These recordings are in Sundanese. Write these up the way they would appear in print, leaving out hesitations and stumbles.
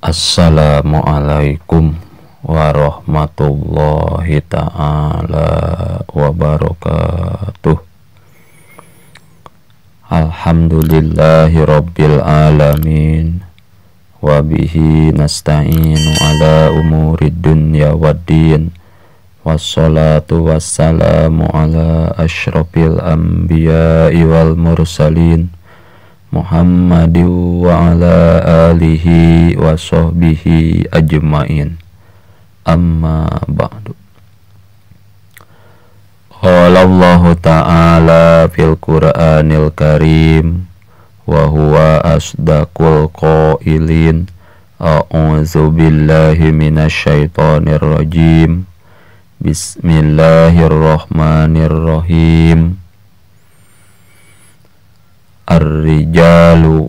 Assalamualaikum warahmatullahi ta'ala wabarakatuh. Alhamdulillahi rabbil alamin, wabihi nasta'inu ala umurid dunya waddin. Wassalatu wassalamu ala asyrafil anbiya'i wal mursalin Muhammadin wa ala alihi wa sahbihi ajmain. Amma ba'du. Qala Allahu ta'ala fil Qur'anil Karim wa huwa asdaqul qailin. A'udzu billahi minasyaitonir rajim. Bismillahirrahmanirrahim. Ar-rijalu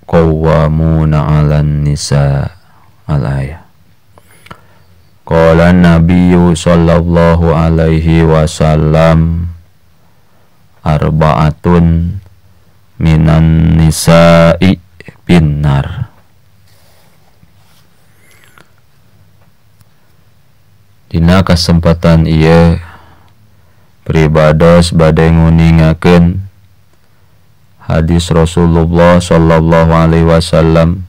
qawwamuna 'alan nisa. Al-ayah. Qala Nabiyyu sallallahu alaihi wasallam, arba'atun minan nisa'i binnar. Dina kesempatan ieu pribados bade nguningakeun hadis Rasulullah sallallahu alaihi wasallam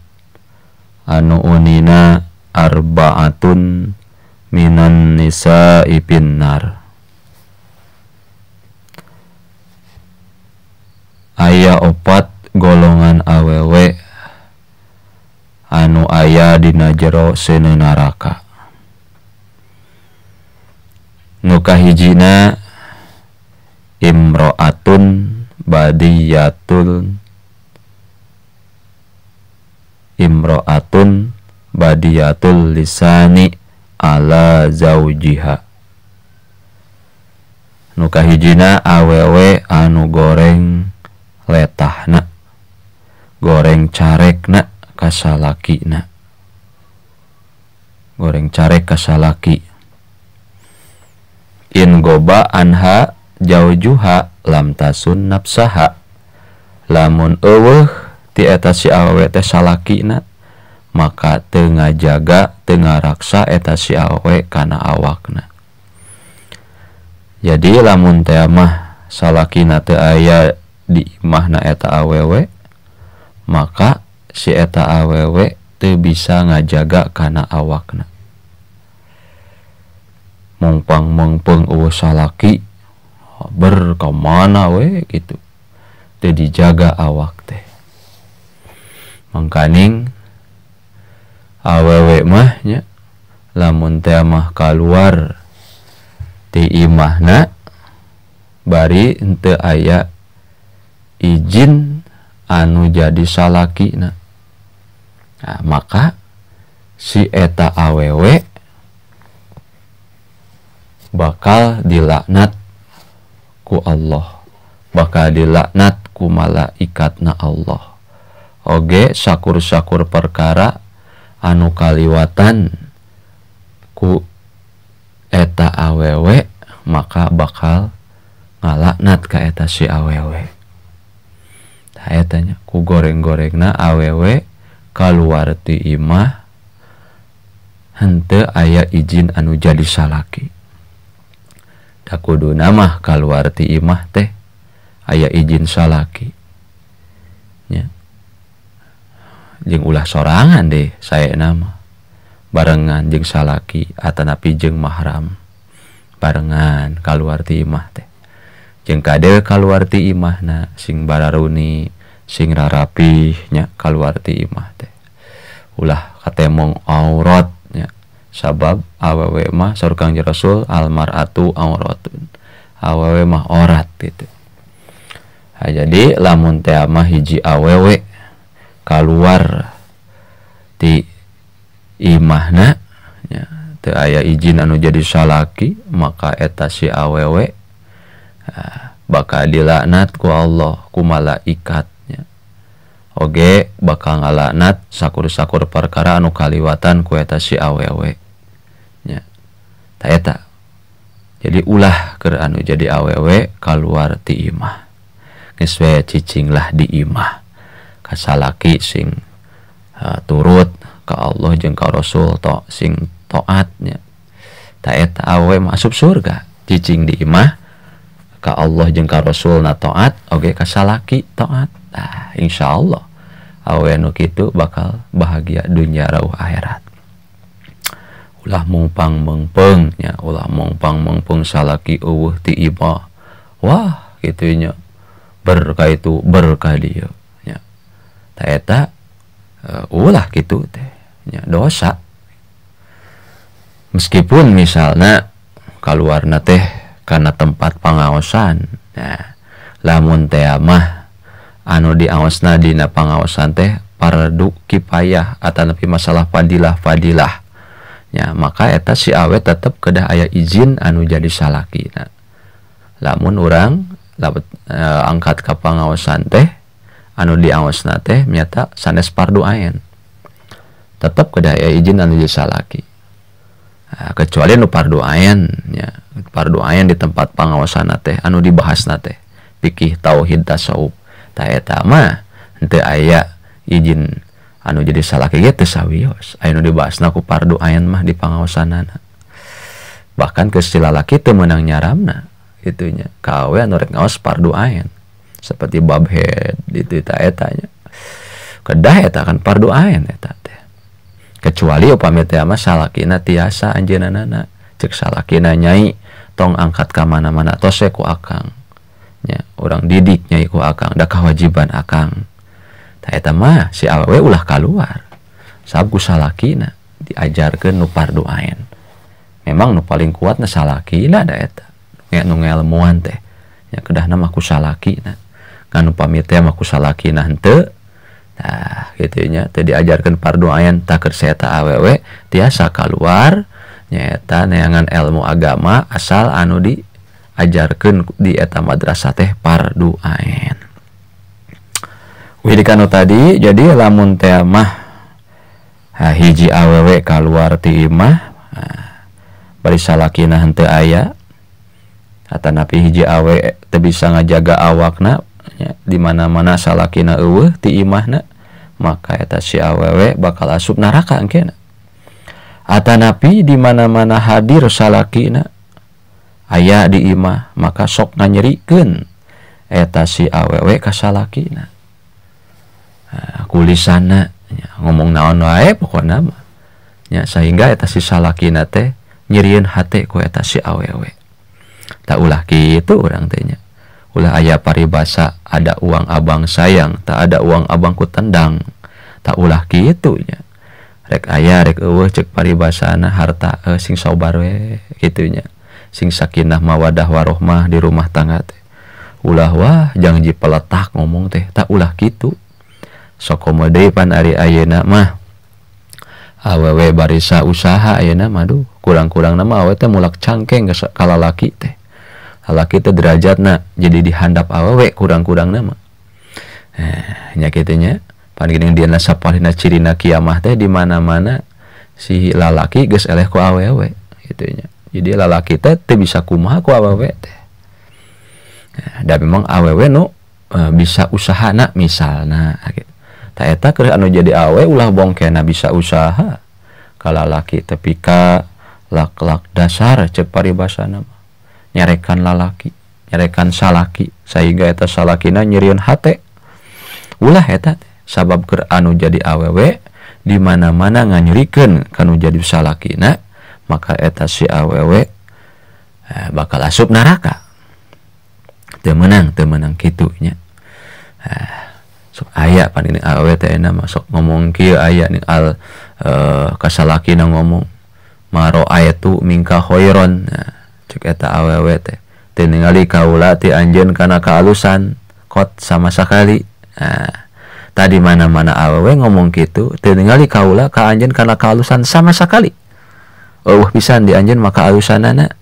anu unina arba'atun minan nisa'i finnar. Aya opat golongan awewe anu aya dina jero seuneu neraka. Nu kahijina imro'atun badiyatul imro'atun badiyatul lisani ala zaujiha. Nu kahijina awewe anu goreng letahna, goreng carekna kasalakina, goreng carek kasalaki. In goba anha jaujuha lam tasun nafsaha. Lamun eueuh ti eta si awewe teh salakina, maka teu ngajaga, teu ngaraksa eta si awewe kana awakna. Jadi lamun teh mah salakina teu aya di imahna eta awewe, maka si eta awewe teu bisa ngajaga kana awakna. Mongpang mongpeng eueuh salaki berkemana we gitu, teu dijaga awak teh. Mangkaning awewe mah nya lamun teh mah kaluar ti imahna bari henteu aya izin anu jadi salakina, nah, maka si eta awewe bakal dilaknat ku Allah, bakal dilaknat ku malaikatna Allah. Oge sakur-sakur perkara anu kaliwatan ku eta awewe, maka bakal ngalaknat ka eta si awewe. Tah eta nya ku goreng-gorengna awewe kaluar ti imah henteu aya izin anu jadi salaki. Da kuduna mah kaluar ti imah teh aya izin salaki nya. Jeung ulah sorangan deh saena mah, barengan jeung salaki atanapi jeung mahram, barengan kaluar ti imah teh. Jeung kade kaluar ti imahna sing bararuni, sing rarapih nya kaluar ti imah teh. Ulah katemong aurat nya, sabab awewe mah saur Kangjeng Rasul almar'atu auratun, awewe mah orat gitu. Nah, jadi lamun teh mah hiji awewe kaluar ti imahna nya teu aya izin anu jadi salaki, maka eta si awewe bakal dilaknat ku Allah, ku malaikatnya. Oge bakal ngalaknat sakur-sakur perkara anu kaliwatan ku eta si awewe nya. Ta eta. Jadi ulah keur anu jadi awewe kaluar ti imah. Geus we cicinglah di imah. Kasalaki sing turut Ka Allah jeung ka Rasul to sing taatnya. Ta eta awewe mah asup surga, cicing di imah ka Allah jeung ka Rasul na taat, oge ka salaki taat. Nah, insyaallah awewe nu kitu bakal bahagia dunya rauh akhirat. Ulah mungpang mengpeng nya, ulah mungpang mengpeng salaki eueuh ti imah. Wah, kitu nya. Berkah itu berkah dieu nya. Ta eta ulah kitu teh nya dosa. Meskipun misalna kaluarna teh kana tempat pangaosan. Nah, lamun teh mah anu diaosna dina pangaosan teh fardu kifayah atanapi masalah fadilah-fadilah. Ya, maka eta si awe tetep kedah aya izin anu jadi salakina. Lamun urang angkat ka pangaosan teh anu diaosna teh nyata sanes fardu ain. Tetep kedah aya izin anu jadi salaki. Nah, kecuali nu fardu ain nya, fardu ain di tempat pangaosanna teh anu dibahasna teh fikih tauhid tasawuf. Ta eta mah henteu aya izin anu jadi salaki ge teu sawios. Aya nu dibahasna ku fardu ain mah di pangaosanana. Bahkan ke si lalaki teu meunang nyaramna kitu nya. Ka awe anu rek ngaos fardu ain seperti bab head ditu ta eta nya. Kedah eta kan fardu ain eta teh. Kecuali upami teh mah salakina tiasa anjeunana, cek salakina nyai tong angkat ka mana-mana tos we ku akang. Nya, urang didik nyai ku akang, da kewajiban akang. Ta eta mah si awewe ulah kaluar. Sabab ku salakina diajarkeun nu fardu ain. Memang nu paling kuatna salakina da eta. Nu ngelmuan teh. Nya kedahna mah ku salakina. Ngan upami teh mah ku salakina henteu. Tah kitu nya teu diajarkeun fardu ain tah keur saeta awewe tiasa kaluar nyaeta neangan ilmu agama asal anu diajarkeun di eta madrasah teh fardu ain. Widikanu tadi jadi lamun teh mah hiji awewe kaluar ti imah bari salakina henteu aya atanapi hiji awe teu bisa ngajaga awakna nya, di mana-mana salakina eueuh ti imahna maka eta si awewe bakal asup neraka engkena. Atanapi di mana-mana hadir salakina aya di imah maka sok nganyerikeun eta si awewe ka salakina. Kulisana nya, ngomong naon wae pokona mah nya, sehingga eta si salakina teh nyerieun hate ku eta si awewe. Tak ulah kitu urang teh nya. Ulah aya paribasa ada uang abang sayang, tak ada uang abangku tendang. Tak ulah kitu nya. Rek aya rek eueuh cek paribasana harta sing sabar we kitu nya. Sing sakinah mawadah warohmah di rumah tangga teh. Ulah wah janji peletak ngomong teh, tak ulah kitu. Sokomo deui pan ari ayeuna mah awewe barisa usaha ayeuna mah duh kurang-kurangna mah awewe teh mulak cangkeng ka lalaki teh. Lalaki teh derajatna jadi dihandap awewe kurang-kurangna mah. Nya kitu nya pan geuning dieuna sapalihna cirina kiamah teh di mana-mana si lalaki geus eleh ku awewe kitu nya. Jadi lalaki teh teu bisa kumaha ku awewe teh. Da memang awewe nu bisa usahana misalna gitu. Ta eta keur anu jadi awe ulah bongkena bisa usaha kalalaki tepi ka lak-lak dasar cek paribasana mah nyarekan lalaki nyarekan salaki sehingga eta salakina nyerieun hate. Ulah eta sabab keur anu jadi awewe di mana-mana nganyerikeun kanu jadi salakina maka eta si awewe bakal asup neraka. Teu meunang kitu nya. Sok aya pan ini awewe teh enak mah sok ngomong kieu aya ning al kasalakina ngomong maro ayatu mingka khairon. Nah, cek eta awewe teh teu ningali kaula ti anjeun kana kaalusan kot sama sakali. Nah, tadi mana-mana awewe ngomong kitu teu ningali kaula ka anjeun kana kaalusan sama sakali. Eueuh pisan di anjeun maka alusanana.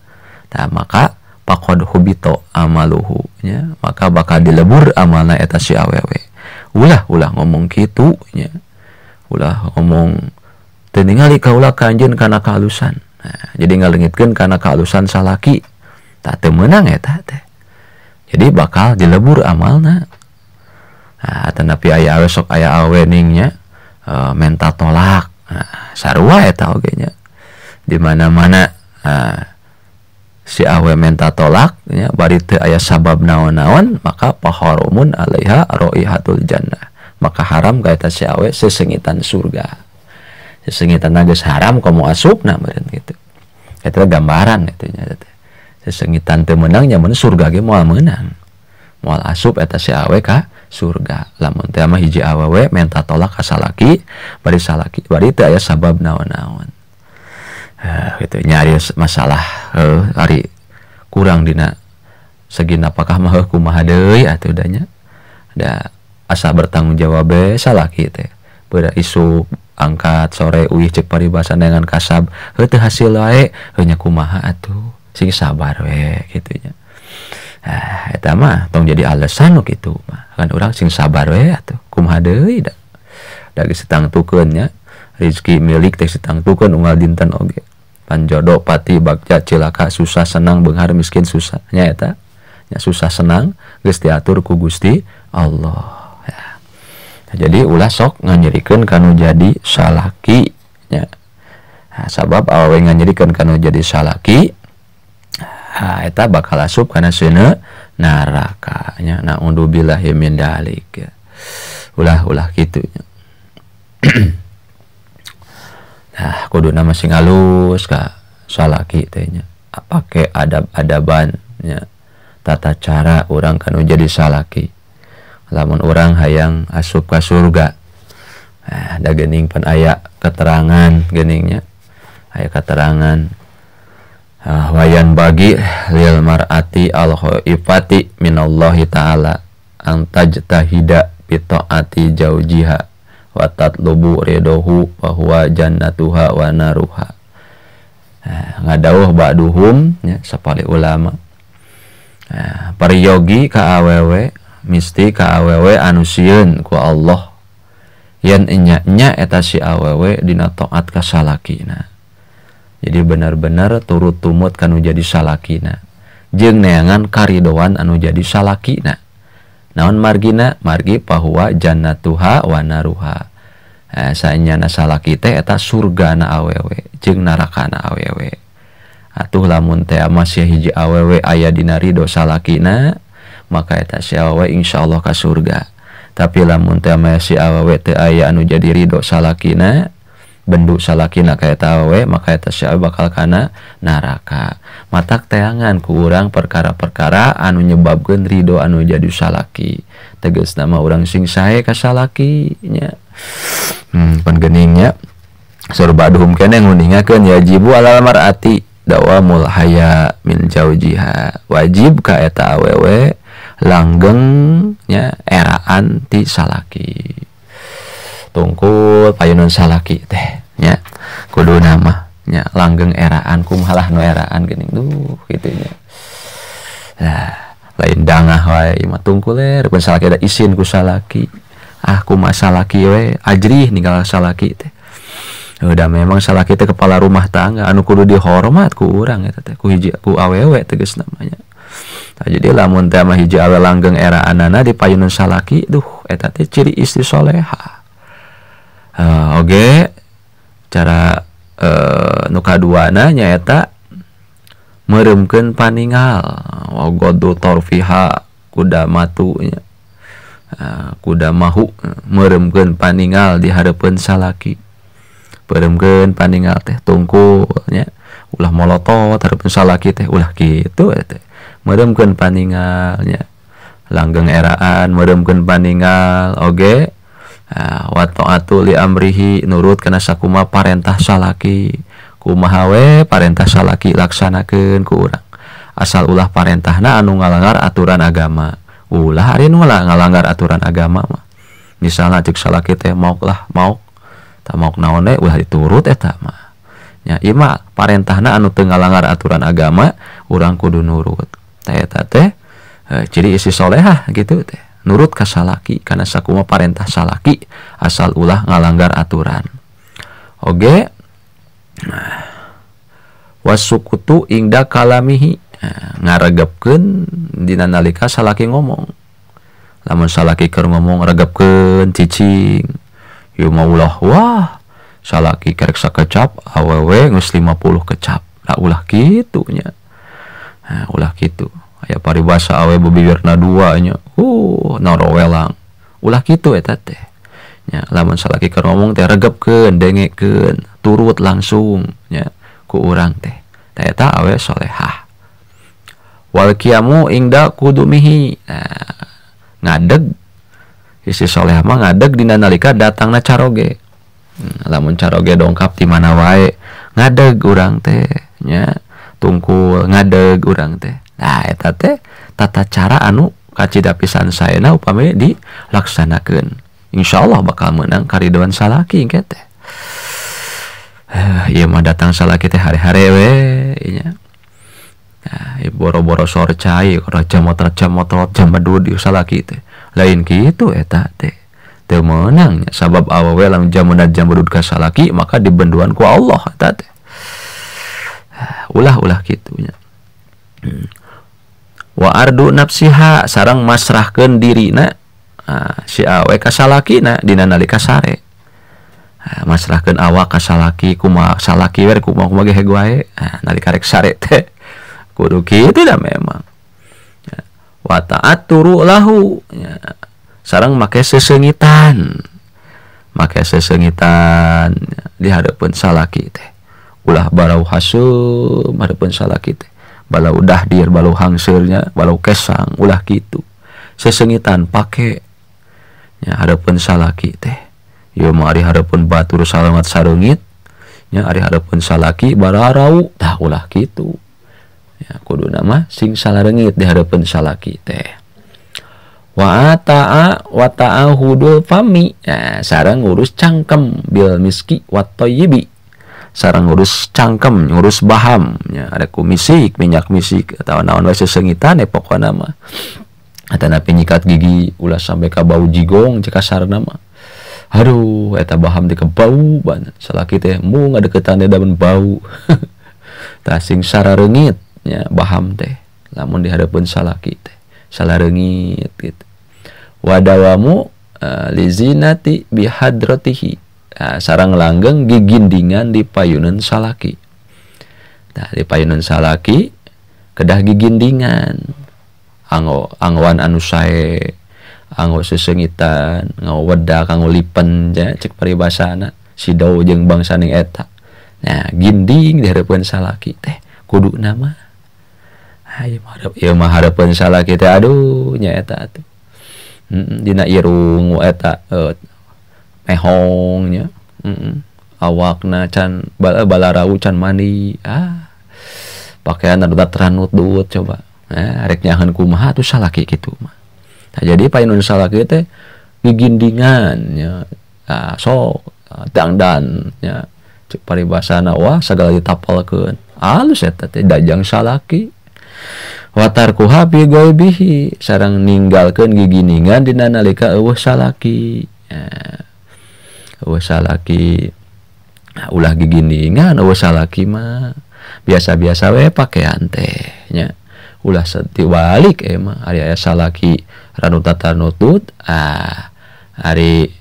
Tah maka faqad hubito amaluhu nya, maka bakal dilebur amalna eta si awewe. Ulah ngomong kitu nya. Ulah ngomong teu ningali kaula ka anjeun kana kaalusan. Nah, jadi ngalengitkeun kana kaalusan salaki. Tah teu meunang eta teh. Jadi bakal dilebur amalna. Nah, tetapi aya awe sok aya awe ning nya menta tolak. Nah, sarua eta oge nya. Di mana-mana si awe menta tolak nya bari teu aya sabab naon-naon maka paharumun alaiha raihatul jannah. Maka haram ka eta si awe sesengitan surga. Sesengitan geus haram komo asupna meureun kitu. Eta gambaran eta nya teh. Sesengitan teu meunang nya mun surga ge moal meunang. Moal asup eta si awe ka surga. Lamun teh mah hiji awewe menta tolak ka salaki bari salaki bari teu aya sabab naon-naon. Gitu nyari masalah ari kurang dina segi napakah mah kumaha deui atuh da nya. Da asa bertanggung jawab be salaki teh. Beuda isuk angkat sore uih cek paribasa dengan kasab heuh teu hasil wae heuh nya kumaha atuh sing sabar we kitu nya. Eta mah tong jadi alasan nu kitu mah kan urang sing sabar we atuh kumaha deui da. Da geus tangtukeun nya rezeki milik teh tangtukeun unggal dinten oge. Panjodo pati bagja cilaka susah senang beunghar miskin susah nya eta nya susah senang geus diatur ku Gusti Allah ya. Nah, jadi ulah sok nganyerikeun kanu jadi salaki nya. Nah, sabab awewe nganyerikeun kanu jadi salaki eta bakal asup kana seuneu neraka nya. Naudzubillahi min dzalik ya. Ulah-ulah kitu nya. Nah, kuduna masih halus ka salaki teh nya. Pake adab-adaban nya, tata cara urang kanu jadi salaki. Lamun urang hayang asup ka surga. Nah, da geuning pan aya keterangan geuning nya. Aya keterangan wayan bagi lil mar'ati al khaifati minallahi ta'ala an tajtahida bi ta'ati jaujiha wa tatlubu ridahu wa huwa jannatuha wa naruha. Ngadawuh ba'duhum nya sapali ulama. Peryogi ka awewe misti ka awewe anu sieun ku Allah yen enya-nya eta si awewe dina taat ka salakina. Jadi benar-benar turut tumut kanu jadi salakina jeung neangan karidoan anu jadi salakina. Naon margina? Margi pahuwa jannatuha wa naruha. Saenyana salaki teh eta surgana awewe jeung narakana awewe. Atuh lamun teh masih hiji awewe aya dina ridho salakina, maka eta si awewe insyaallah ka surga. Tapi lamun teh masih awewe teu aya anu jadi ridho salakina, bendu salakina ka eta awewe, maka eta si awewe bakal kana neraka. Matak teangan ku urang perkara-perkara anu nyebabkeun ridho anu jadi salaki. Tegasna mah urang sing sae ka salaki nya. Pan geuning nya. Surbaduhum keneh nguningakeun yajibu alal mar'ati dawamul haya min jaujiha. Wajib ka eta awewe langgeng nya eraan ti salaki. Tungkul payunan salaki teh nya. Kuduna mah nya langgeng eraan kumaha lah nu eraan geuning duh kitu nya. Lah lain dangah wae ieu mah tungkul we rupun salaki da isin ku salaki. Ah kumaha salaki we ajrih ninggal salaki teh. Udah memang salaki teh kepala rumah tangga anu kudu dihormat ku urang eta teh ku hiji ku awewe tegas namanya. Nah, jadi lamun teh mah hiji awe langgeng eraanana di payunan salaki duh eta teh ciri istri soleha. Oge cara nu kaduana nyaeta meureumkeun paningal wa godu torfiha kuda matu nya. Kuda mahu meureumkeun paningal di hareupeun salaki. Meureumkeun paningal teh tungkul nya ulah molotot hareupeun salaki teh ulah kitu eta teh. Meureumkeun paningal nya langgeng eraan meureumkeun paningal oge wa ta'atu li amrihi nurut kana sakuma parentah salaki kumaha we parentah salaki laksanakeun ku urang asal ulah parentahna anu ngalanggar aturan agama ulah ari nu ngalanggar aturan agama mah misalna cek salaki teh maok lah maok tah maok naon we ulah diturut eta mah nya ieu mah parentahna anu teu ngalanggar aturan agama urang kudu nurut tah eta teh ciri istri solehah gitu teh nurut ka salaki kana sakuma parentah salaki asal ulah ngalanggar aturan. Oge nah, wasukutu ingda kalamihi ngaregepkeun dina nalika salaki ngomong. Lamun salaki keur ngomong regepkeun cicing ieu mah ulah wah Salaki kerek sakecap awewe geus 50 kecap. Lah ulah kitu nya. Nah, ulah kitu. Aya paribasa awe bibirna dua nya. Norowelang. Ulah kitu eta teh. Nya lamun salaki keur ngomong teh regepkeun, dengekeun, turut langsung nya ku urang teh. Tah eta awe solehah. Wal qiyamu ingda kudumihi. Nah, ngadeg istri solehah mah ngadeg dina nalika datangna caroge. Lamun caroge dongkap ti mana wae ngadeg urang teh nya, tungkul ngadeg urang teh. Nah eta teh tata cara anu kacida pisan saena upami dilaksanakeun. Insyaallah bakal meunang karidoan salaki engke teh. Ieu mah datang salaki teh hare-hare we nya. Nah, boro-boro sorcai raja motret jamedud salaki teh. Lain kitu eta teh. Teu meunang nya sabab awewe lamun jamunad jamedud ka salaki maka dibenduan ku Allah eta teh. Ulah-ulah kitu nya. Wa ardu nafsiha sareng masrahkeun dirina si awe ka salakina dina nalika sare. Masrahkeun awak ka salaki kumaha salaki we kumaha kumaha ge heg wae. Nalika rek sare teh kudu kitu da memang. Wa ta'aturu lahu nya, sareng make sesengitan. Make sesengitan di hareupeun salaki teh. Ulah barau haseum hareupeun salaki teh. Balau dahdir, balau hangseurnya, balau kesang, ulah kitu. Sesengitan pake nya hareupeun salaki teh. Ieu mah ari hareupeun batur salamat sareungit, nya ari hareupeun salaki bararau, tah ulah kitu. Ya kuduna mah sing salareungit di hareupeun salaki teh. Wa ta'a wa ta'ahudul fami, ya, sareng ngurus cangkem bil miski wa thayyibi. Sareng ngurus cangkem, ngurus baham nya, ada ku misik, minyak misik atawa naon wae sesengitan pokona mah. Atanapi nyikat gigi ulah sampai ka bau jigong cek kasarna mah. Aduh, eta baham teh bau banget. Salaki teh mung ngadeukeutan teh daun bau. Tah sing sarareungit nya baham teh lamun di hareupeun salaki teh salareungit gitu. Wadawamu lizinati bihadratihi. Nah, sarang langgeng gigindingan di payunan salaki. Nah, di payunan salaki kedah gigindingan. Anggo anggoan anu sae, anggo sesengitan, nganggo wedak, anggo lipen nya cek paribasana sidau jeung bangsa ning eta. Nah, ginding di hareupeun salaki teh kudu nama. Hayu ieu mah hareupeun salaki teh aduh nya eta atuh. Dina irung eta mehong nya. Awakna can balarau can mandi. Pakaian anu teranut duut coba. Nah, rek nyaheun kumaha atuh salaki kitu mah. Nah, jadi payun salaki teh gigindingan nya. Nah, sok dangdan nya. Cek paribasana wah sagala ditapalkeun. Alus eta teh dajang salaki. Watarkuha bi ghaibihi sareng ninggalkeun gigindingan dina nalika eueuh salaki. Eueuh salaki. Nah, ulah gigindingan eueuh salaki mah. Biasa-biasa we pakean teh nya. Ulah setiwalik emang ari aya salaki ranut-tanutut ari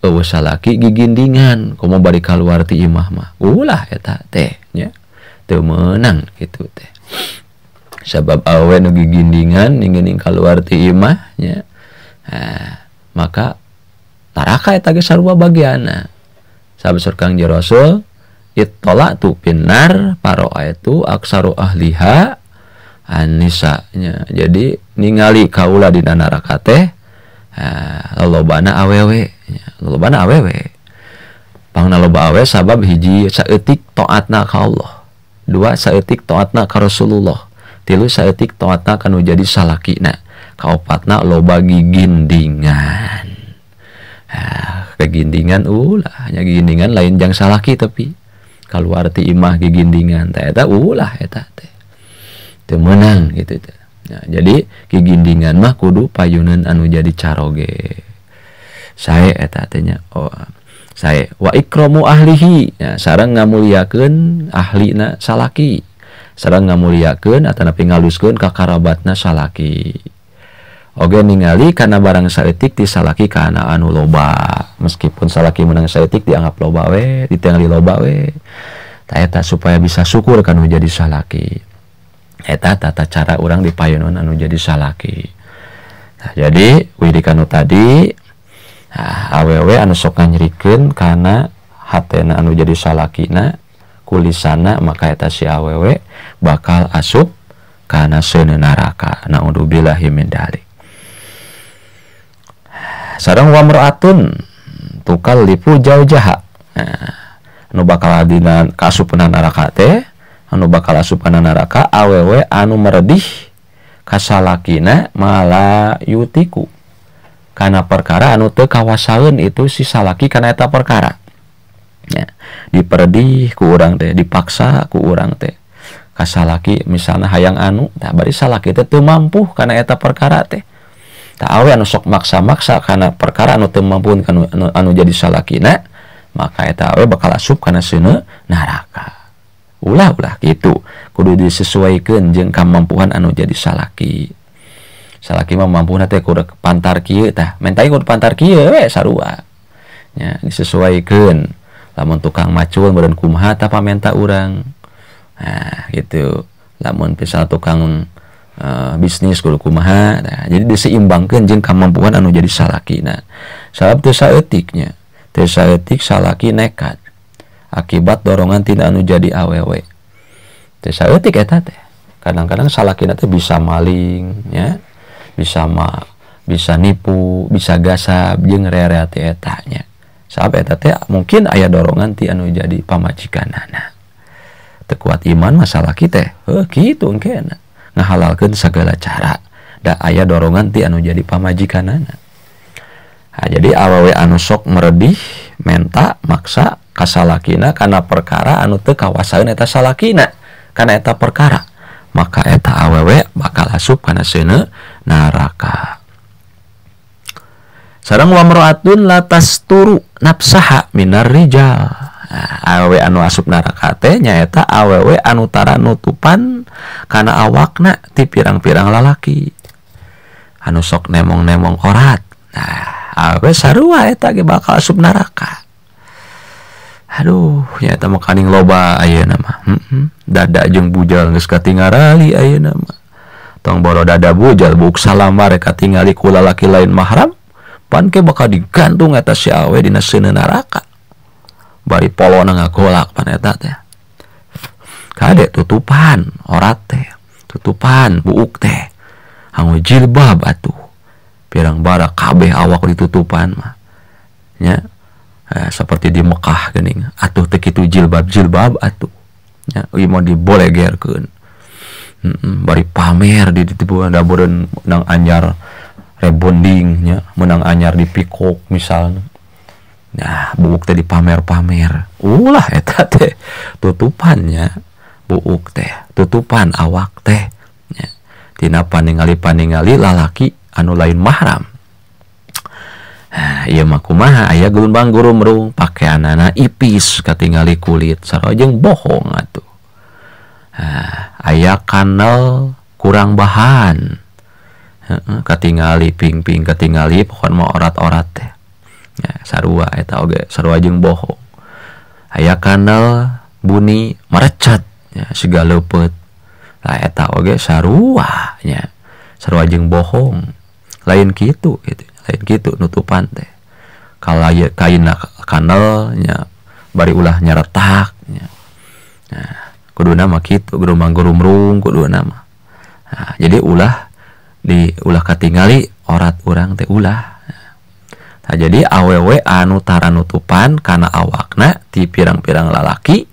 eueuh salaki gigindingan komo bari kaluar ti imah mah ulah eta teh nya teu meunang kitu teh sabab awewe nu gigindingan ningeuning kaluar ti imah nya maka neraka eta ge sarua bagianna sabab saur Kangjeng Rasul ittala'tu finnar para'aitu aksaru ahliha an-nisa nya. Jadi ningali kaula dina neraka teh lolobana awewe nya, lolobana awewe. Pangna loba awewe sabab hiji saeutik taatna ka Allah, dua saeutik taatna ka Rasulullah, tilu saeutik taatna ka nu jadi salakina, kaopatna loba gigindingan. Kegindingan ulah nya, gigindingan lain jang salaki tapi kaluar ti imah gigindingan teh eta ulah eta teh teu meunang gitu teh. Nah, jadi gigindingan mah kudu payunan anu jadi caroge. Sae eta teh nya. Oh, sae wa ikramu ahlihi. Ya, sareng ngamuliakeun ahlina salaki. Sareng ngamuliakeun atanapi ngaluskeun ka karabatna salaki. Oge ningali kana barang saeutik ti salaki kana anu loba, meskipun salaki menang saeutik dianggap loba we, ditingali loba we. Tah eta supaya bisa syukur kanu jadi salaki. Eta tata cara urang dipayunan anu jadi salaki. Nah, jadi widikanu tadi, nah, awewe anu sok nganyerikeun kana hatena anu jadi salakina kulisana, maka eta si awewe bakal asup kana seuneu neraka. Naudzubillahi min dzalik. Sareng wamraatun tukallifu jaujaha. Nah, anu bakal dina kaasupna neraka teh, anu bakal asup kana neraka awewe anu meredih kasalakina mala yutiku kana perkara anu teu kawasaeun itu si salaki kana eta perkara. Ya, diperedih ku urang teh, dipaksa ku urang teh kasalaki misalna hayang anu, tah bari salaki teh teu mampu kana eta perkara teh. Tah awe anu sok maksa-maksa kana perkara anu teu mampu kana anu jadi salakina, maka eta awe bakal asup kana seuneu neraka. Ulah-ulah kitu, kudu disesuaikeun jeung kamampuan anu jadi salaki. Salaki mah mampuna teh kudu pantar kieu tah, mentai kudu pantar kieu we sarua. Nya disesuaikeun. Lamun tukang macul meureun kumaha tah pamenta urang. Nah, gitu. Lamun misal tukang bisnis kudu kumaha. Nah, jadi diseimbangkeun jeung kamampuan anu jadi salakina. Sabab teu saeutiknya, teu saeutik salaki nekat akibat dorongan tina anu jadi awewe. Teu saeutik eta teh. Kadang-kadang salakina teh bisa maling nya, bisa nipu, bisa gasab jeung rea-rea teh eta nya. Sabab eta teh mungkin aya dorongan ti anu jadi pamajikanana. Teu kuat iman masalah kita teh, heuh kitu engkena. Ngahalalkeun segala cara da aya dorongan ti anu jadi pamajikanana. Nah, jadi awewe anu sok meredih, menta, maksa kasalakina kana perkara anu teu kawasaeun eta salakina kana eta perkara, maka eta awewe bakal asup kana seuneu neraka. Sareng wamroatun latasturu nafsaha minar rijal. Nah, awewe anu asup neraka teh nyaeta awewe anu tara nutupan kana awakna ti pirang-pirang lalaki anu sok nemong-nemong orat. Nah, awewe sarua eta ge bakal asup neraka. Aduh, nyaeta mah kaning loba ayeuna mah. Dada jeung bujal geus katingarali ayeuna mah. Tong boro dada bujal buuk salamar katingali ku lalaki lain mahram, pan ke bakal digantung eta si awe dina seuneu neraka. Bari polona ngagolak pan eta teh. Kade tutupan orat teh, tutupan buuk teh. Anggo jilbab atuh. Pirang bara kabeh awak ditutupan mah. Nya. Seperti di Mekah geuning, atuh teu kitu jilbab-jilbab atuh. Nya ieu mah dibolegerkeun. Bari pamer di ditu dabureun menang anyar rebonding nya, menang anyar di pikok misalna. Nah, buuk teh dipamer-pamer. Ulah eta teh tutupannya buuk teh, tutupan awak teh nya. Tina paningali-paningali lalaki anu lain mahram. Nah, ieu mah kumaha aya gelumbang gurumrung pakeanana ipis katingali kulit sarua jeung bohong atuh. Nah, aya kanal kurang bahan. Heeh, katingali ping-ping katingali pokona mah orat-orat teh. Ya, sarua eta oge sarua jeung bohong. Aya kanal buni merecet ya siga leupeut. Lah eta oge sarua nya. Sarua jeung bohong. Lain kitu gitu. Lain kitu nutupan teh. Kalau kain kanal nya bari ulah nyaretak nya. Nah, kuduna mah kitu gerumang gerumrung kuduna mah. Nah, jadi ulah di ulah katingali orat urang teh ulah. Nah, jadi awewe anu tara nutupan kana awakna ti pirang-pirang lalaki,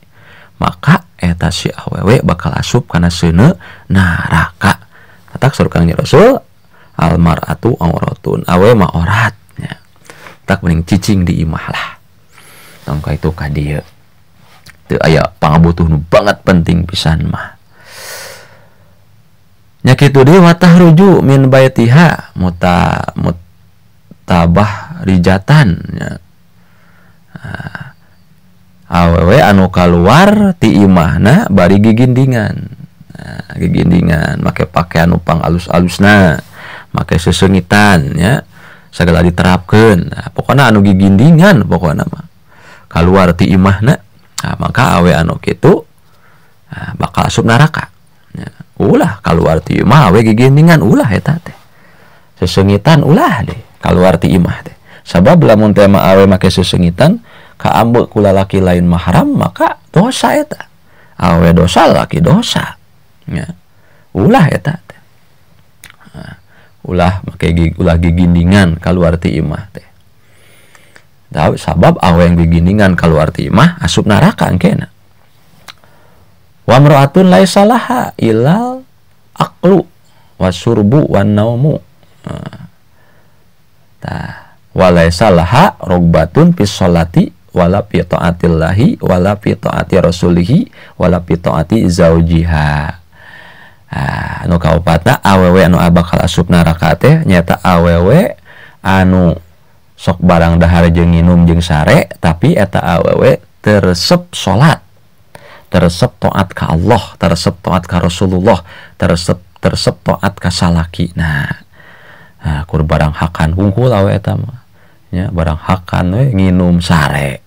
maka eta si awewe bakal asup kana seuneu neraka. Katak saur Kangjeng Rasul, almar'atu auratun, awewe mah orat nya. Tak mending cicing di imah lah. Tong ka itu ka dieu. Teu aya pangabutuh nu banget penting pisan mah. Nya kitu deui watahruju min baitiha mutabah rijatan nya. Awewe anu kaluar ti imahna bari gigindingan. Nah, gigindingan make pakaian nu pang alus-alusna, make sesengitan nya sagala diterapkeun. Nah, pokona anu gigindingan pokona mah kaluar ti imahna, nah, maka awe anu kitu nah, bakal asup neraka. Ya, ulah kaluar ti imah awe gigindingan ulah eta teh. Sesengitan ulah deh kaluar ti imah teh. Sabab lamun teh mah awe make sesengitan kaambe ku lalaki lain mahram maka dosa eta. Awe dosa laki dosa. Ya. Ulah eta teh. Nah, ulah make ulah gigindingan kaluar ti imah teh. Sabab awe yang gigindingan kaluar ti imah asup neraka engkena. Wa imra'atun laisa laha ilal aqlu wasurbu wan naumu. Tah walaisa laha rogbatun fis sholati wala fi taatillahi wala fi taati rasulihi wala fi taati zaujiha. Ah, anu kaopatna awewe anu bakal asup neraka teh nyaeta awewe anu sok barang dahar jeung nginum jeung sare tapi eta awewe teu resep salat, teresep taat ka Allah, teresep taat ka Rasulullah, teresep taat ka salaki. Nah, nah kur barang hakan hungkul awe eta mah. Nya barang hakan we nginum sare.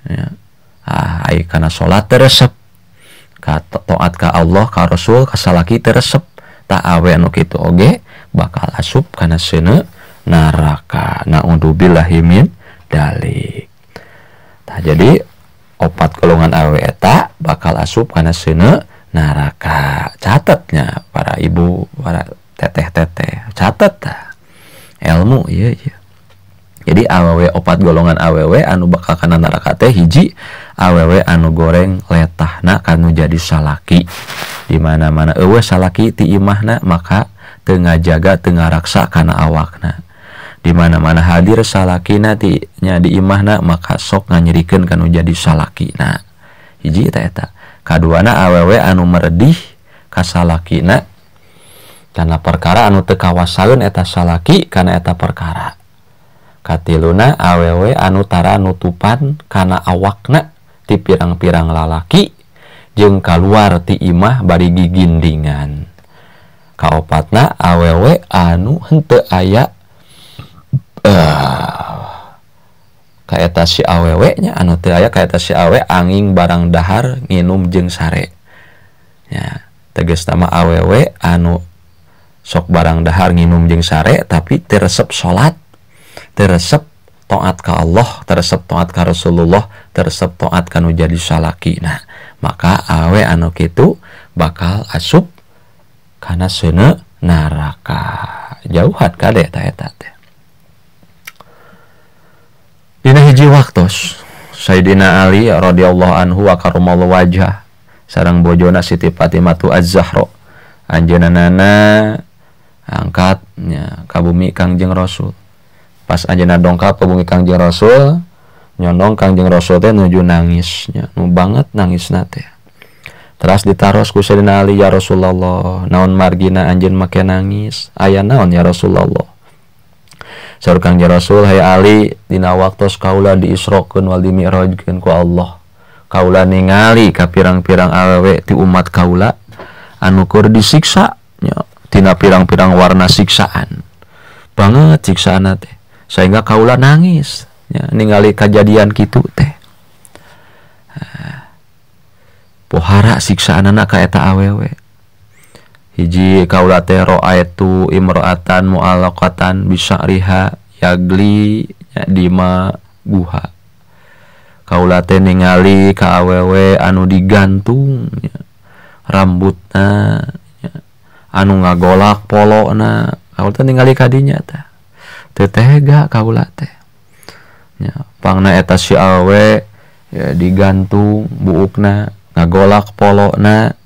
Nya. Ah, ai kana salat teresep. Ka taat ka Allah, ka Rasul, ka salaki teresep. Ta awe anu kitu oge bakal asup kana seuneu neraka. Naudzubillahi min dalik. Tah jadi opat golongan awe eta bakal asup kana seuneu neraka. Catetnya para ibu, para teteh-teteh, catet tah. Ilmu ieu ieu. Jadi awewe opat golongan awewe anu bakal kana neraka teh hiji awewe anu goreng letahna kanu jadi salaki. Di mana-mana eueuh salaki ti imahna maka teu ngajaga teu ngaraksa kana awakna. Di mana-mana hadir salakina ti nya di imahna maka sok nganyerikeun kanu jadi salakina. Hiji eta eta. Kaduana awewe anu meredih ka salakina kana perkara anu teu kawasaeun eta salaki kana eta perkara. Katiluna awewe anu tara nutupan kana awakna ti pirang-pirang lalaki jeung kaluar ti imah bari gigindingan. Kaopatna awewe anu henteu aya kaeta si awewe nya anu teu aya kaeta si awe anging barang dahar nginum jeung sare. Nya tegasna mah awewe anu sok barang dahar nginum jeung sare tapi teu resep salat, teu resep taat ka Allah, teu resep taat ka Rasulullah, teu resep taat ka nu jadi salaki. Nah, maka awe anu kitu bakal asup kana seuneu neraka. Jauhan kade ta eta teh. Dina hiji waktos Sayyidina Ali radhiyallahu anhu wa karramallahu wajhah sareng bojona Siti Fatimatu Az-Zahra anjeunna angkat nya ka bumi Kangjeng Rasul. Pas anjeunna dongkap ka bumi Kangjeng Rasul, nyondong Kangjeng Rasul teh nuju nangis nya, nu banget nangisna teh. Teras ditaros ku Sayyidina Ali, ya Rasulullah, naon margina anjeun make nangis? Aya naon ya Rasulullah? Saur Kangjeng Rasul, hai Ali, dina waktos kaula diisrokeun wal dimi'rajkeun ku Allah. Kaula ningali ka pirang-pirang awewe ti umat kaula anu keur disiksa nya tina pirang-pirang warna siksaan. Banget siksaanna teh. Sehingga kaula nangis nya ningali kajadian kitu teh. Pohara siksaanana ka eta awewe. Hiji kaula teh ra'aitu imra'atan mu'allaqatan bisya'riha yagli dima guha. Kaula teh ningali ka awewe anu digantung nya, rambutna nya, anu ngagolak polona. Kaula teh ningali ka dinya teh. Teu tega kaula teh. Nya, pangna eta si awewe ya, digantung buukna, ngagolak polona.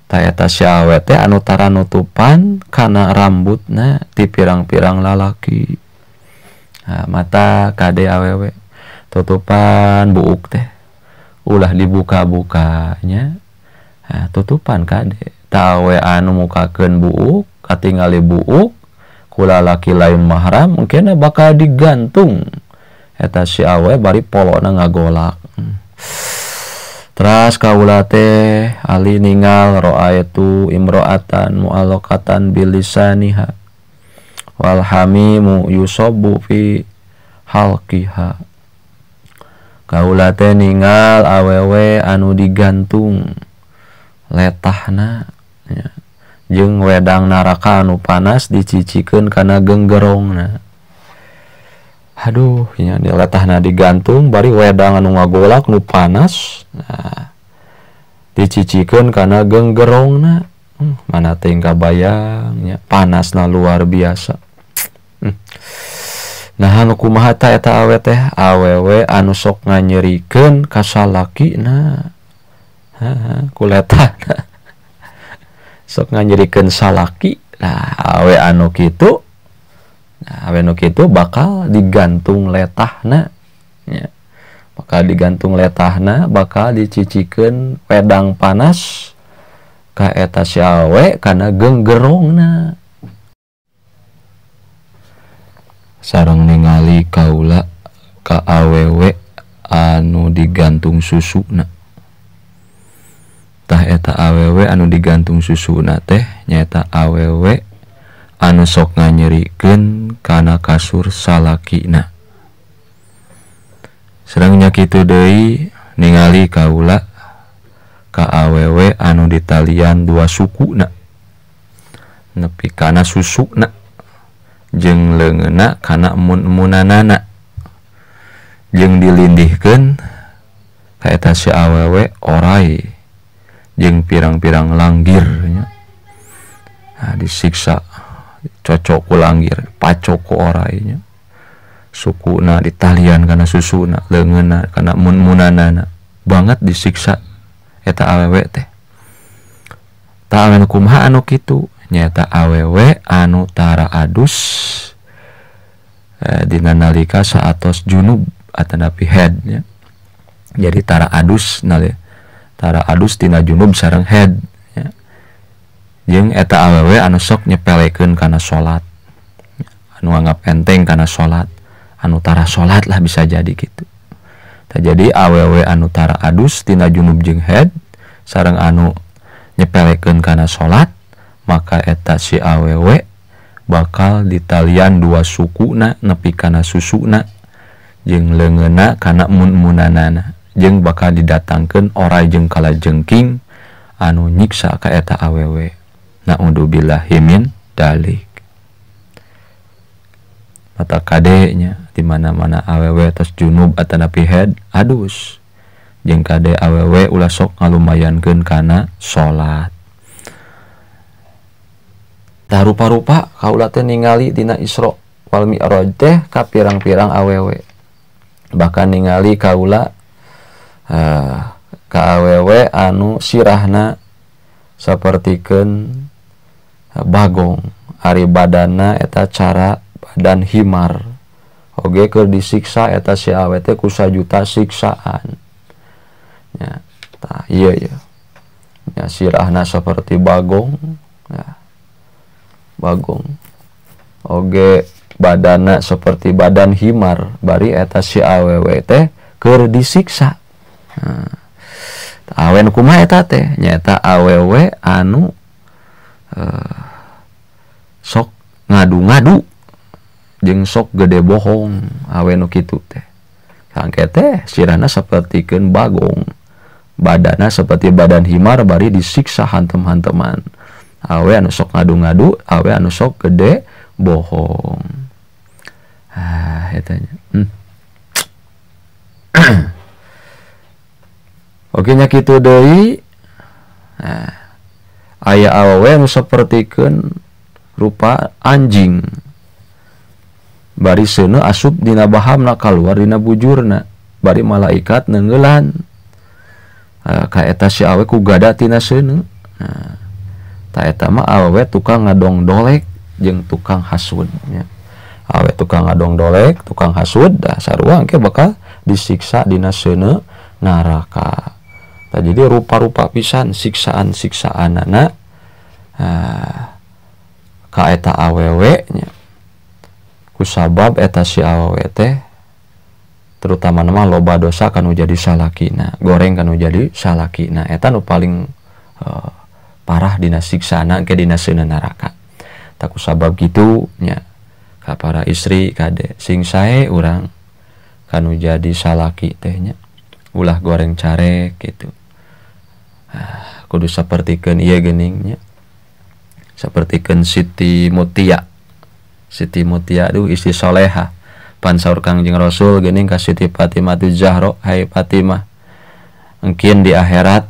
Ta eta si awe teh anu tara nutupan kana rambutna ti pirang-pirang lalaki. Nah, mata kade awewe tutupan buuk teh ulah dibuka-bukanya. Nah, tutupan kade ta awe anu mukakeun buuk katingali buuk ku lalaki lain mahram mungkin bakal digantung eta si awe bari polona ngagolak. Teras kaula teh Ali ningal ra'aitu imra'atan mu'allaqatan bilisaniha. Wal hamimu yusobbu fi halqiha. Kaula teh ningal awewe anu digantung letahna nya, jeung wedang neraka anu panas dicicikeun kana genggerongna. Aduh nya, di letahna digantung bari wedang anu ngagolak nu panas, nah dicicikeun kana genggerongna. Mana teh kabayang nya, panasna luar biasa. Nah anu kumaha ta eta awe teh, awewe anu sok nganyerikeun ka salakina. Kuletahna sok nganyerikeun salaki. Nah awe anu kitu, nah awe anu kitu bakal digantung letahna nya. Bakal digantung letahna, bakal dicicikeun wedang panas ka eta si awe kana genggerongna. Sareng ningali kaula ka awewe anu digantung susuna. Tah eta awewe anu digantung susuna teh nyaeta awewe anu sok nganyerikeun kana kasur salakina. Sareng nya kitu deui ningali kaula ka awewe anu ditalian dua sukuna, nepi kana susuna jeung leungeunna kana emun-emunanana, jeung dilindihkeun ka eta si awewe orai jeung pirang-pirang langgir nya. Nah, disiksa cocok ku langgir, pacok ku orai nya. Sukuna ditalian kana susuna, leungeunna kana emun-emunanana, banget disiksa eta awewe teh. Tah awewe kumaha anu kitu? Nyaeta awewe anu tara adus dina nalika saatos junub atanapi head nya. Jadi tara adus nali, tara adus tina junub sareng head nya. Jeung eta awewe anu sok nyepelekeun kana salat, anu anggap enteng kana salat, anu tara salat lah bisa jadi kitu. Tah jadi awewe anu tara adus tina junub jeung head sareng anu nyepelekeun kana salat, maka eta si awewe bakal ditalian dua sukuna nepi kana susuna jeung leungeunna kana mun-munanana, jeung bakal didatangkeun orai jeung kalajengking anu nyiksa ka eta awewe. Naudzubillahi min dalik. Mata kade nya di mana-mana awewe tos junub atanapi head adus, jeung kade awewe ulah sok ngalumayankeun kana salat. Tah rupa-rupa kaula teh ningali dina Isra wal Mi'raj teh ka pirang-pirang awewe. Bahkan ningali kaula ka awewe anu sirahna sapertikeun bagong, ari badanna eta cara badan himar. Oge keur disiksa eta si awe teh ku sajuta siksaan. Nya, tah ieu ya. Nya sirahna saperti bagong, ya. Bagong oge badana seperti badan himar, bari eta si awewe teh keur disiksa. Nah, awen kumaha eta teh? Nyaeta awewe anu sok ngadu-ngadu jeung sok gede bohong, awe nu kitu teh. Kangke teh sirahna sapertikeun bagong, badana seperti badan himar, bari disiksa hantem-hanteman. Awe anu sok ngadu-ngadu, awe anu sok gede bohong. Ah, eta nya. Oke nya kitu deui. Nah, aya awewe anu sapertikeun rupa anjing. Bari seuneu asup dina bahamna kaluar dina bujurna, bari malaikat neungeulan. Ka eta si awe ku gada tina seuneu. Nah, ta eta mah awewe tukang ngadongdolek jeung tukang hasud nya. Awe tukang ngadongdolek, tukang hasud, dah sarua engke bakal disiksa dina seuneu neraka. Tah jadi rupa-rupa pisan siksaan-siksaanana ka eta awewe nya. Kusabab eta si awewe teh terutama mah loba dosa kanu jadi salakina, goreng kanu jadi salakina. Eta nu paling parah dina siksana ke dina seuneu neraka. Tak kusabab kitu nya Ka para istri kade sing sae urang kanu jadi salaki teh nya ulah goreng carek gitu. Kudu sapertikeun ieu geuning nya. Sapertikeun Siti Mutia. Siti Mutia duh istri soleha. Pan saur Kangjeng Rasul geuning ka Siti Fatimah Zahra, hai Fatimah, engkin di akhirat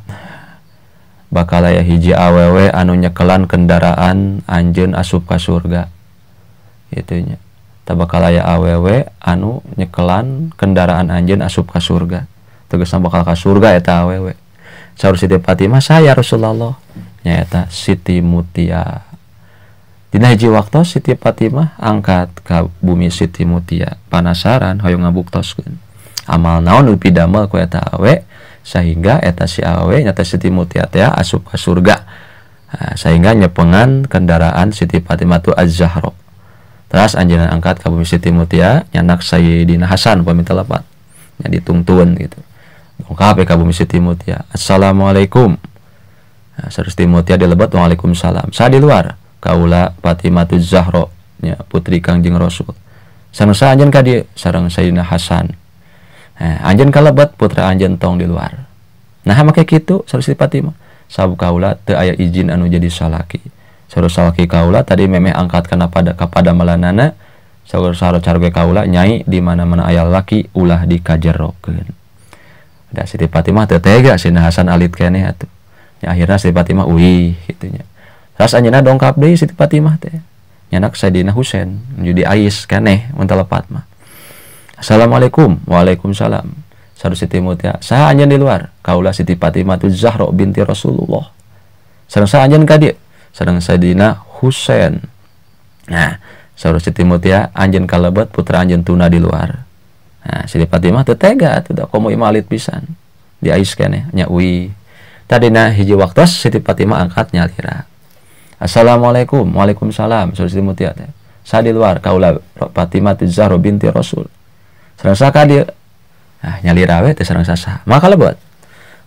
bakal aya hiji awewe anu nyekelan kendaraan anjeun asup ka surga. Kitu nya. Tah bakal aya awewe anu nyekelan kendaraan anjeun asup ka surga. Tegasna bakal ka surga eta awewe. Saur Siti Fatimah, saya Rasulullah. Nyaeta Siti Mutia. Dina hiji waktu Siti Fatimah angkat ka bumi Siti Mutia, panasaran hoyong ngabuktoskeun amal naon nu pidamel ku eta awe sehingga eta si awe nyata Siti Mutia teh asup ka surga. Nah, sehingga nyepengan kendaraan Siti Fatimah tu Az-Zahra. Terus anjeunna angkat ka bumi Siti Mutia nyanak Sayyidina Hasan pamita lepat nya ditungtun gitu. Dongkap ka bumi Siti Mutia. Assalamualaikum. Nah, Siti Mutia dilebat waalaikumsalam. Sa di luar kaula Fatimah Zahra nya putri Kangjeng Rasul. Sareng sa anjeun ka dieu sareng Sayyidina Hasan. Nah, anjeun kalebet putra anjeun tong di luar. Nah, make kitu saur Siti Fatimah. Sabab kaula teu aya izin anu jadi salaki. Saur salaki kaula tadi memeh angkat kana pada kapada malanana. Saur caroge kaula nyai di mana-mana aya laki ulah dikajerokeun. Da Siti Fatimah teu tega Sayyidina Hasan alit keneh atuh. Nya akhirna Siti Fatimah uih kitu nya. Terus anjeunna dongkap deui Siti Fatimah teh. Nyanak Sayyidina Husain jadi ais keneh mun telepat mah. Assalamualaikum. Waalaikumsalam. Saur Siti Mutia, saha anjeun di luar? Kaula Siti Fatimah tu Zahra binti Rasulullah. Sareng saha anjeun ka dieu? Sareng Sayyidina Husain. Nah, saur Siti Mutia, anjeun kalebet putra anjeun tuna di luar. Nah, Siti Fatimah teu tega atuh da komo imah alit pisan. Di ais keneh nya uih. Tadina hiji waktos Siti Fatimah angkat nyalira. Assalamualaikum. Waalaikumsalam. Saur Siti Mutia teh. Sa di luar kaula Fatimah Zahra binti Rasul. Sareng saha ka dieu? Nah, nyalira we teh sareng saha. Maka kalebet.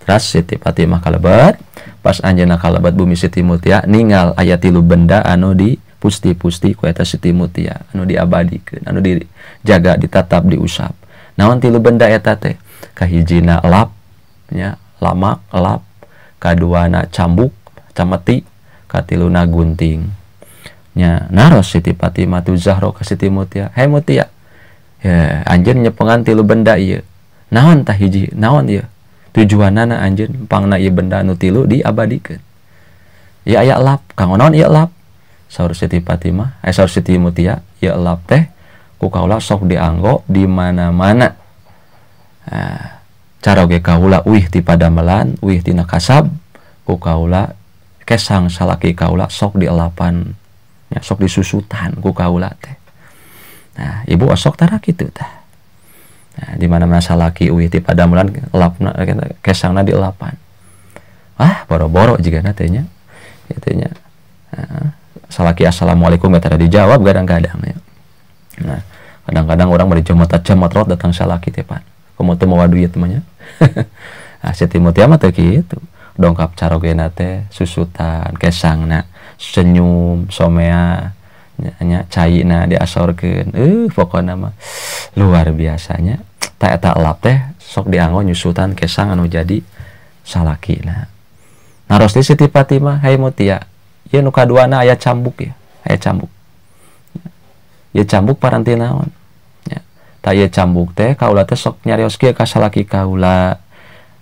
Terus Siti Fatimah kalebet, pas anjeunna kalebet bumi Siti Mutia ningal aya tilu benda anu di pusti-pusti ku eta Siti Mutia, anu diabadikeun, anu dijaga, ditatap, diusap. Naon tilu benda eta teh? Kahijina lap nya, lamak lap, kaduana cambuk, cameti, katiluna gunting. Nya naros Siti Fatimah tu Zahra ka Siti Mutia, "Hei Mutia, ya anjeun nyepengan tilu benda ieu. Naon tah hiji? Naon ieu? Tujuanana anjeun pangna ieu benda anu tilu diabadikeun." Ieu aya lap, kanggo naon ieu lap? Saur Siti Fatimah, saur Siti Mutia, ieu lap teh ku kaula sok dianggo di mana-mana. Nah, caroge kaula uih ti padamelan, uih tina kasab, ku kaula kesang salaki kaula sok dielapan, ya, sok disusutan ku kaula teh. Nah, ibu osok tara kitu tah. Nah, di mana-mana salaki uih ti padamelan elapna kesangna dielapan. Wah, boro-boro jigana teh nya. Kitu nya. Nah, salaki assalamualaikum tara dijawab kadang-kadang ya. Nah, kadang-kadang orang bari jemot-jemot datang salaki teh pan. Komo teu mawa duit mah nya. Nah, Siti Mutia mah teu kitu. Dongkap carogena teh susutan kesangna, senyum somea nya caina diasorkeun. Pokona mah luar biasanya. Ta eta elap teh sok dianggo nyusutan kesang anu jadi salakina. Naros di Siti Fatimah, "Hai Mutia, ieu nu kaduana aya cambuk ya, aya cambuk. Ieu cambuk paranti naon?" Ya. Ta ieu cambuk teh kaula teh sok nyarios kieu ka salaki kaula.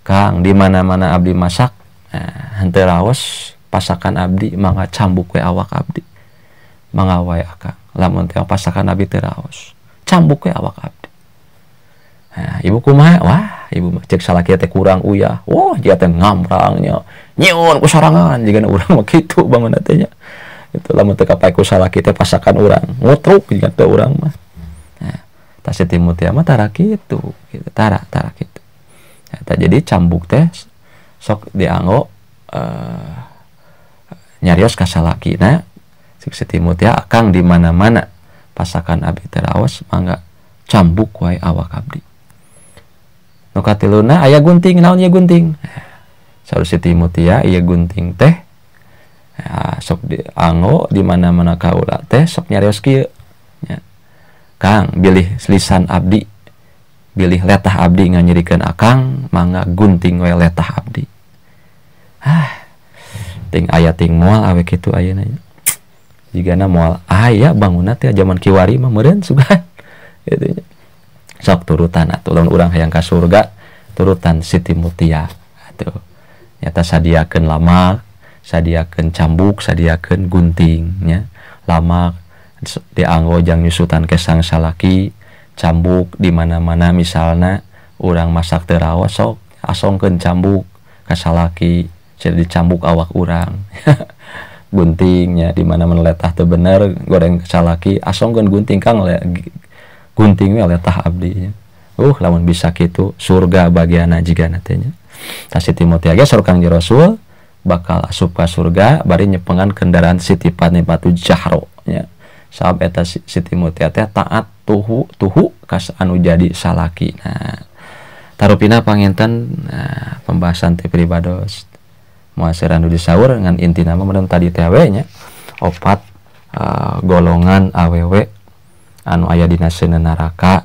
Kang, di mana-mana abdi masak, nah, henteu raos pasakan abdi mangga cambuk we awak abdi. Mangga wae akang. Lamun teh pasakan abdi teu raos, cambuk we awak abdi. Nah, ibu kumaha? Wah, ibu mah cek salaki teh kurang uyah. Wah, dia teh ngamrangnya. Nyiun ku sorangan jigana urang mah kitu bangun teh nya. Itu lamun teu kapae ku salaki teh pasakan urang, ngutruk jiga teh urang mah. Nah, tah Siti Mutia mah tara kitu, gitu. Tara kitu. Nah, tah jadi cambuk teh sok dianggo nyarios ka salakina. Cek Siti Mutia, "Akang di mana-mana pasakan abdi teh raos mangga cambuk wae awak abdi." Nu katiluna aya gunting, naon ieu gunting? Saur Siti Mutia, ieu gunting teh ya, sok dianggo di mana-mana kaula teh sok nyarios kieu nya. Kang bilih lisan abdi bilih letah abdi nganyerikeun akang mangga gunting we letah abdi. Ah ting aya ting moal awe kitu ayeuna nya. Jigana moal aya bangunna teh zaman kiwari mah meureun sugan kitu nya. Sok turutan atuh lamun urang hayang ka surga turutan Siti Mutia atuh. Nyata sadiakeun lamak, sadiakeun cambuk, sadiakeun gunting nya. Lamak dianggo jang nyusutan kesang salaki, cambuk di mana-mana misalna urang masak teu raos sok asongkeun cambuk ka salaki, jadi dicambuk awak urang. Guntingnya di mana-mana letah teu bener goreng salaki asongkeun gunting kang gunting we letah abdi nya. Lamun bisa kitu surga bagianna jigana teh nya. Tah Siti Mutia ge saur Kangjeng Rasul bakal asup ka surga bari nyepengan kendaraan Siti Fatimah Zahra nya. Sabab eta Siti Mutia teh taat tuhu ka anu jadi salaki. Nah, tarupina panginten nah, pembahasan teh pribados muasir anu disaur ngan intina mah mun tadi teh we nya opat golongan awewe anu aya dina seuneu neraka.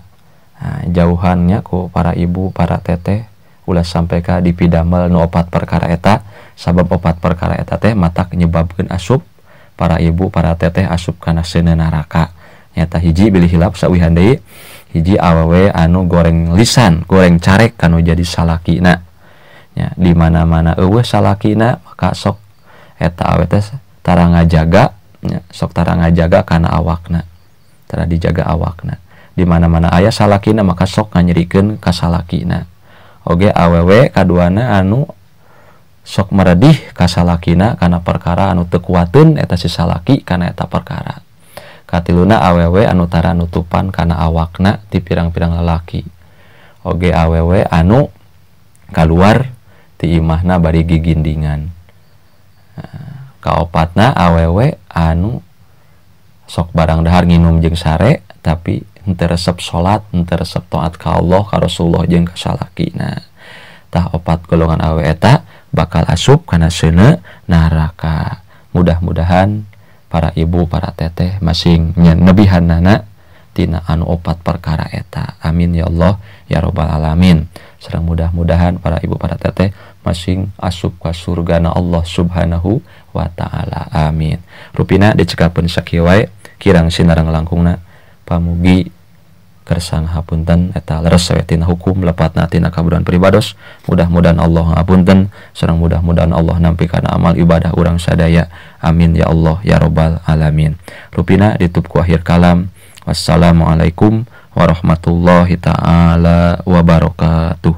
Nah, jauhannya ku para ibu, para teteh ulah sampai ka dipidamel nu opat perkara eta, sabab opat perkara eta teh matak nyebabkeun asup para ibu, para teteh asup kana seuneu neraka. Nyata hiji bilih hilap sauwihan deui, hiji awewe anu goreng lisan, goreng carek kanu jadi salakina. Nya di mana-mana eueuh salakina maka sok eta awe teh tara ngajaga nya, sok tara ngajaga kana awakna. Tara dijaga awakna. Di mana-mana aya salakina maka sok nganyerikeun ka salakina. Oge awewe kaduana anu sok meredih ka salakina kana perkara anu teu kuateun eta si salaki kana eta perkara. Katiluna awewe anu tara nutupan kana awakna ti pirang-pirang lalaki. Oge awewe anu kaluar ti imahna bari gigindingan. Kaopatna awewe anu sok barang dahar nginum jeung sare tapi henteu resep salat, henteu resep taat ka Allah, ka Rasulullah jeung ka salakina. Tah opat golongan awewe eta bakal asup kana seuneu neraka. Mudah-mudahan para ibu, para teteh masing nebihanana tina anu opat perkara eta. Amin ya Allah ya robbal alamin. Sareng mudah-mudahan para ibu, para teteh masing asup ka surgana Allah Subhanahu wa taala. Amin. Rupina dicekapkeun sakieu wae kirang sinareng langkungna. Pamugi kersang hapunten eta leres we tina hukum lepatna tina kaburuan pribados. Mudah-mudahan Allah ngapunten sareng mudah-mudahan Allah nampi kana amal ibadah urang sadaya. Amin ya Allah ya robbal alamin. Rupina ditutup ku akhir kalam. Wassalamualaikum warahmatullahi taala wabarakatuh.